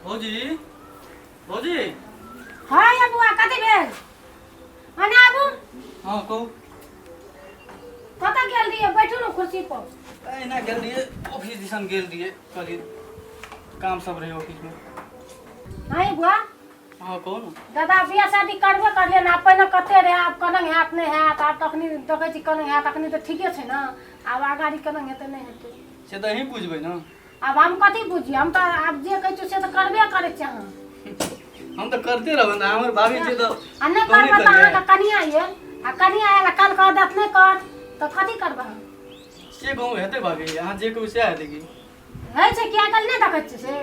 भौजी, भौजी। हाँ ये बुआ, कथी भेल? अने आबू। हाँ, कहू। कतऽ गेल रहियै? बैठू ने कुर्सी पर। एहिना गेल रहियै, ऑफिस दिसन गेल रहियै, कहलियै काम सब रहै ऑफिसमे। हाँ ये बुआ। हाँ, कहू ने। दादा, बियाह शादी करबे करलियै ने, आब पहिने कते रहै, आब केना हैत नहि हैत। आब तखनी देखै छी केना हैत। अखनी तऽ ठीके छै ने, आब अगाड़ी केना हेतै नहि हेतै। से तऽ अहीं बुझबै ने। आब हम कथी बुझियै? हम तऽ आब जे कहै छियै से तऽ करबे करै छियै अहाँ। हम तऽ करते रहबै ने, हमर भाभी छै तऽ। आ नहि करबै तऽ अहाँके कनिया ये, आ कनिया आयल काल्हि कह देत नहि कर, तऽ कथी करबै अहाँ? से कहूँ हेतै भाभी? अहाँ जे कहू सएह हेतै की? होइ छै कि? आइ काल्हि नहि देखै छियै से?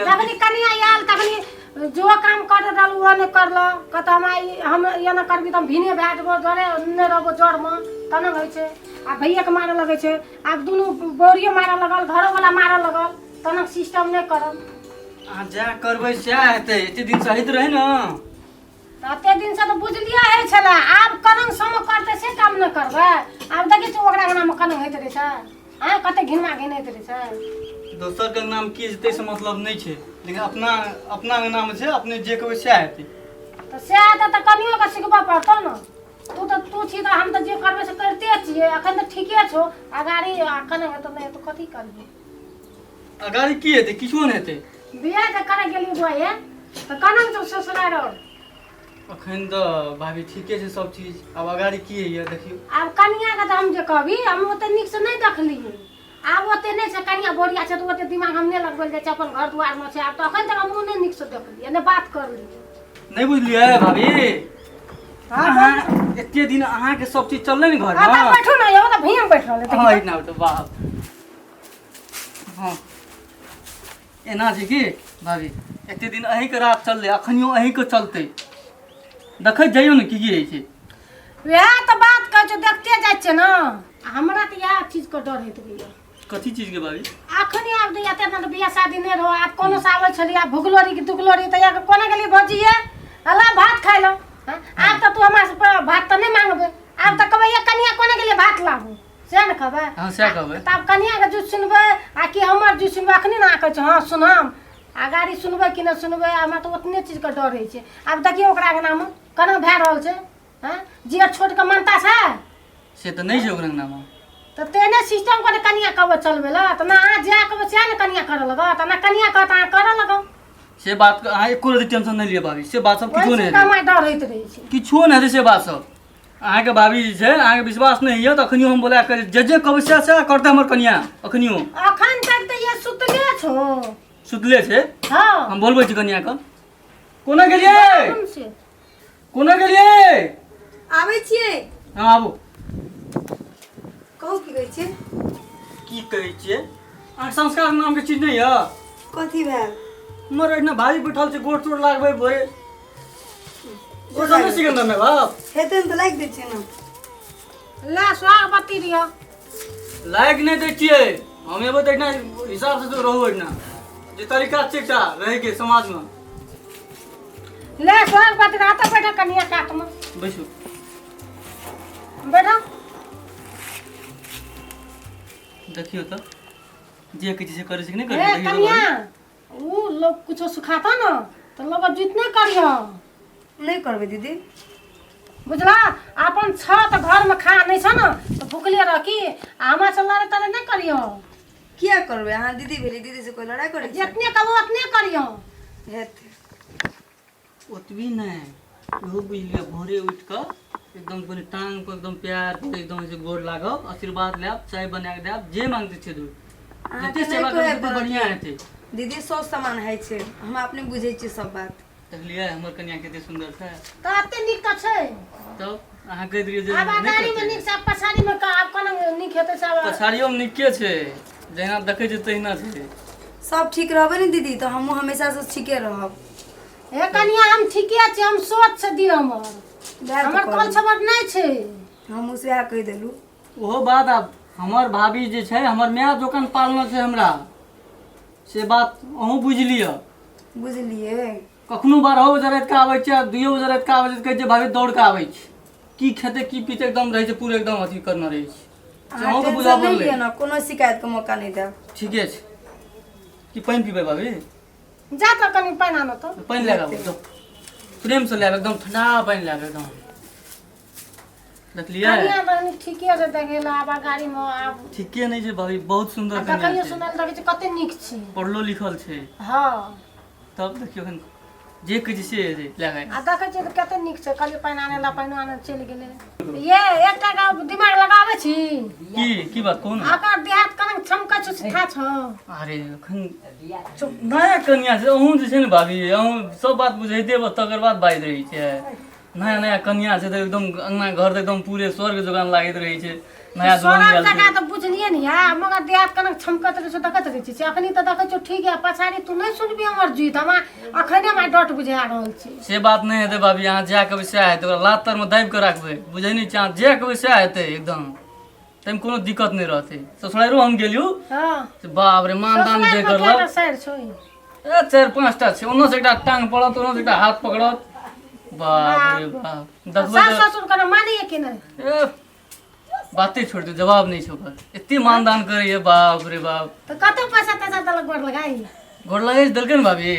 जखनी कनिया आयल तखनी जो काम कर रहल ओ नहि करल, कहत हम आइ हम एना करबी तऽ हम भिने भए जेबो, जरे नहि रहबो जरमे, तेना होइ छै। आ भैयाके मारऽ लगै छै। आब दुनू बौरियो मारऽ लगल, घरोवला मारऽ लगल, तेना सिस्टम नहि करब। अहाँ जएह करबै सएह हेतै। एते दिन सहित रहै ने। तऽ एते दिनसँ तऽ बुझलियै होइ छलै, आब कनन सम करतै से काम नहि करबै। आब देखै छियै ओकरा अंगनामे कनन होइत रहै छै, आँय, कते घिनमा घिनैत रहै छै। दोसरके अंगनामे की जेतै से मतलब नहि छै, लेकिन अपना अपना अंगनामे छै, अपने जे कहबै सएह हेतै। तऽ सएह हेतै तऽ कनियोके सिखबऽ पड़तौ ने। तू तऽ तू छी तऽ हम तऽ जे करबै से करिते छियै। अखन तऽ ठीके छौ, अगाड़ी अखन हेतौ नहि हेतौ, कथी करबै? अगाड़ी की हेतै? किछो नहि हेतै। बियाह जे करै गेलियै बुआ ये, तऽ केना छौ ससुरार? आओर अखन तऽ भाभी ठीके छै सब चीज। आब अगाड़ी की होइए देखियौ। आब कनियाके तऽ हम जे कहबी, हम ओते नीकसँ नहि देखलियै। आब ओते नहि छै, कनिया बोरिया छै तऽ ओते दिमाग हम नहि लगबै लए जाइ छै, अपन घर दुआरमे छै। आब तऽ अखन तक हम नहि नीकसँ देखलियै, नहि बात करलियै। नहि बुझलियै भाभी? हाँ। अहाँ एते दिन अहाँके सब चीज चललै ने हाँ, घरमे। तऽ बैठू ने यौ, तऽ भैया बैठ रहलै। हाँ, एना उठो बाप। हाँ, एना छै कि भाभी, एते दिन अहीँके रात चललै, अखनियो अहीँके चलतै। देखैत जइयौ ने की की होइ छै। वएह तऽ बात कहै छौ, देखते जाइ छियै ने। हमरा तऽ इएह चीजके डर होइत रहैए। कथी चीजके भाभी? अखन आब दैया तेना तऽ बियाह शादी नहि रहो। आब कोनो से आबै छलियै, आब भुखलो रही कि दुखलो रही, तऽ कोना गेलियै भौजी ये अला भात खाइ लए। आब तऽ तू हमरा से भात तऽ नहि मांगबै। आब तऽ कहबै ये कनिया कोना गेलियै, भात लाबू, सएह ने कहबै? हँ, सएह कहबै। तऽ आब कनियाके जूस सुनबै आ कि हमर जूस सुनबै? अखनी ने अहाँ कहै छै हँ सुनम, आ गाड़ी सुनबै कि नहि सुनबै? हमरा तऽ ओतने चीजके डर होइ छै। आब देखियौ ओकरा अंगनामे केना भए रहल छै। हँ, जेठ छोटके मानता छै? से तऽ नहि छै ओकरा अंगनामे। तऽ तेहने सिस्टम करे कनिया कहबै चलबै लए, तऽ ने अहाँ जएह कहबै सएह ने कनिया करऽ लगत, आ ने कनिया कहत अहाँ करऽ लगब। से बात के अहाँ एको रति टेंशन नहि लिअ भाभी, से बात सब किछो ओहि नहि चीजके हेतै। हमरा डर होइत रहै छै। किछो नहि हेतै से बात सब। अहाँके भाभी जे छै, अहाँके विश्वास नहि होइए तऽ अखनियो हम बोला कऽ जे जे कहबै सएह सएह करतै हमर कनिया अखनियो। अखन तक तऽ ये सुतले छौ। सुतले छै? हँ। हम बोलबै छी कनिया के। कोना गेलियै? हम से कोना गेलियै? आबै छियै। हँ, आबू। कहू, की कहै छियै? की कहै छियै? अहाँके संस्कार नामके चीज नहि यऽ? कथी भेल? हमर एहिना भाभी बैठल छै, गोड़ तोड़ लागबै भोरे, ओ सब नहि सिखल ने बाप। हेतै ने तऽ लागि दै छियै ने। ले सुहागवती दिअ। लाइक नहि दै छियै हम। एबै तऽ एहिना हिसाबसँ तो रहू, एहिना जे तरीका छै एकटा रहैके समाजमे। ले सुहागवती रह तऽ बैठो कनिया कातमे। बैसू। बैठो। देखियौ तऽ, जे कहै छै से करै छै कि नहि करै हे छै, देखियौ तऽ। कनिया, उ लोग कुछो सुखाता ना तऽ लोग जितने करियो। नहि करबै दीदी। बुझला? अपन छ तऽ घरमे खा, नहि छ ने तऽ भुखले रह की। आ हमरा से लड़े तड़े नहि करियो। किया करबै? अहाँ दीदी भेली, दीदी से कोई लड़ाई करै छै? जितने कहबो उतने करियो। हेतै। ओतबी नहि, इहो बुझि लिअ, भोरे उठि कऽ एकदम पहिले टांग पर एकदम प्यार पर एकदम से गोर लागब, आशीर्वाद लेब, चाय बना कऽ देब, जे मांगते छै दूध। अहाँके जते नहि सेवा कहै करबै तते पड़त। बढ़िआँ हेतै। दीदी सौ समान होइ छै, हम अपने बुझै छियै सब बात। देखलियै हमर कनिया कते सुन्दर छै? तऽ एते नीक तऽ छै। तब अहाँ कहि देलियै जे आब नहि अगाड़ीमे करतै। नीक से, आब पछाड़ीमे आब कोना नीक हेतै से आब? पछाड़ियोमे नीके छै, जहिना देखै छै तहिना छै। सब ठीक रहबै ने दीदी, तऽ हमहूँ हमेशा से ठीके रहब। हे कनिया, हम ठीके छी, हम सोच छै दिल हमर। वएह तऽ हमर कल कहलहुँ। छबर नहि छै। हमहूँ सएह कहि देलहुँ। ओहो बात आब हमर भाभी जे छै, हमर माय जोकन पालने छै हमरा, से बात अहूँ बुझि लिअ। बुझलियै। कखनो 12 बजे रातिके आबै छै आ 2 बजे रातिके आबै छै तऽ कहै छै भाभी, दौड़ कऽ आबै छै। की खेतै, की पीतै, एकदम रहै छै पूरे एकदम अथी करने रहै छै से। अहाँ अहूँके बुझऽ टेंशन नहि पड़लै। लिअ ने, कोनो शिकायतके मौका नहि देब। ठीके छै। की पानि पीबै भाभी? जा तऽ कनि पानि आनऽ तऽ। पानि लए आबू जाउ, प्रेम से लायब, एकदम ठंडा पानि लायब एकदम। देखलियै? कनिया तऽ ठीके छै देखै लए, आब गाड़ी मे आब। ठीके नहि छै भाभी, बहुत सुन्दर आ कनिया देखैयो छै, सुनल लगै छै कते नीक छै। पढ़लो लिखल छै। हँ। तब देखियौ एखन जे कहै छै से हेतै, लए कऽ आ देखै छियै तऽ कते नीक छै। कहलियै पानि आनै लए, पानि आनै चलि गेलै। ये एकटा के दिमाग लगाबै छी। की की बात कहू ने। ओकर देहात कनक छमकै छौ से था छौ। अरे एखन सब नया कनिया छै। अहूँ जे छै ने भाभी, अहूँ सब बात बुझैते बस तकर बाद बाजि रहै छै। नया नया कनिया छै तऽ एकदम अंगना घर तऽ एकदम पूरे स्वर्ग जकाँ लागैत रहै छै। नया दुल्हन सोना आयल जकाँ छै। तऽ बुझलियै ने यार, मगर देहात कनक छमकैत रहै छै, देखैत रहै छी। अखनी तऽ देखै छियौ ठीक यऽ, पछाड़ी तू नहि सुनबी हमर जीत। हमरा अखने हमरा डट बुझा रहल छी। से बात नहि हेतै भाभी, अहाँ जएह कहबै सएह हेतै। ओकरा लात तरमे दाबि कऽ राखबै, बुझै नहि छियै अहाँ, जे कहबै सएह हेतै एकदम, ताहिमे कोनो दिक्कत नहि रहतै। ससुराइरो हम गेलियौ से बाप रे मान दान जे ससुरालमे करलक। कएटा साइर छौ? ए 4-5 टा छै। ओनो से एकटा टांग पड़त, ओनो से एकटा हाथ पकड़त। बाप रे बाप, देखबै सास तऽ ससुर केना मानैए कि नहि? ए बाते छोड़ि दियौ, जवाब नहि छै ओकर। एते मानदान करैए, बाप रे बाप। तऽ कते पैसा तैसा देलक गोर लगाई? गोर लगै देलकै ने भाभी,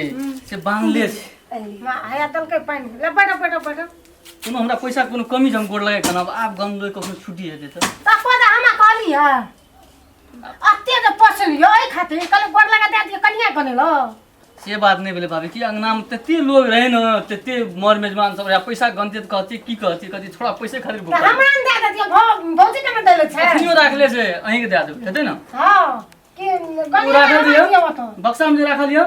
से बांगले छै। हया देलकै पानि। ले बैठो बैठो बैठो। कोनो हमरा पैसा कोनो कमी छै? हम गोर लगाए केना आब गम लो, कखनो छुट्टी हेतै तऽ। तऽ को हमरा कहली है अते जे पसलियो एहि खातिर कहली गोर लगा दए दियौ कनिया बनेलो। से बात नहि भेलै भाभी, कि अंगनामे तते लोग रहै ने, तते मर मेजबान सब रहै, पैसा गनते तऽ कहतियै की कहतियै, कहतियै छोड़ा पैसे खातिर तऽ भूखल। हमरा ने दए देतियै, भौजी के ने दै छै। अखनियो राखले छै, अहीँके दए देबै, हेतै ने? हँ कि ओ गनिया राखल हमरा यऽ दियौ ओतऽ। बक्सामे जे राखल यऽ,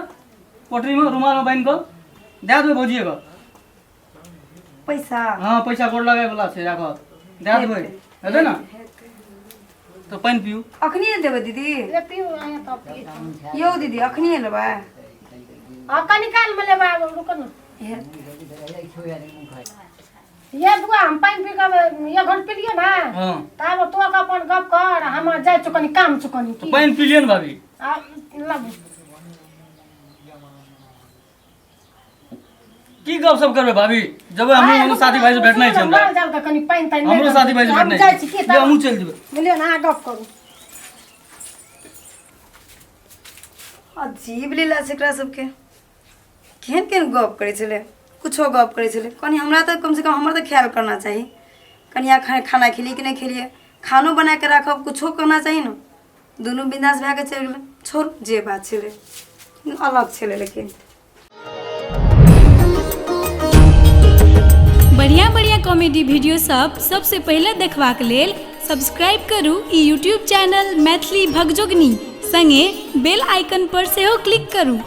पोटरीमे रुमालमे बान्हि कऽ दए देबै भौजिएके। पैसा? हँ, पैसा गोड़ लगाए वाला छै राखल, दए देबै, हेतै ने? तऽ पानि पियू। अखनिए देबै दीदी? ले पीऊ अहाँ तऽ पी। यौ दीदी, अखनिए लेबै? हँ, कनि कालमे लेबै, आब रुकऽ ने। ये बुआ, हम पानि पी कऽ एक घंट पी लियौ ने। हँ। तऽ आब तू अपन गप कर, हम जाइ छौ कनि काम छौ कनि। तऽ पानि पी लिअ ने भाभी। आ लाबू। की गप सब करबै भाभी? जब हमरो साथी भाई से भेटनाइ छै हमरा। माल जाल के कनि पानि तानि हमरो साथी भाई से हम भेटनाइ जाइ छी की छै, हमहूँ चलि जेबै। बुझलियै ने, अहाँ गप करू। अजीब लीला छै एकरा सबके। केहन केहन गप करै छलै, कुछो गप करै छलै। कनि हमरा तऽ कमसँ कम हमर तऽ ख्याल करना चाही। कनिया खाना खेलियै कि नहि खेलियै, खानो बना कऽ राखब, कुछो करना चाही ने। दुनू बिंदास भए कऽ चलि गेलै। छोड़ू, जे बात छलै अलग छलै लेकिन। बढ़िया बढ़िया कॉमेडी वीडियो सब सबसे पहिले देखबाक लेल सब्सक्राइब करू ई यूट्यूब चैनल मैथिली भगजोगनी, संगे बेल आइकन पर सेहो क्लिक करू।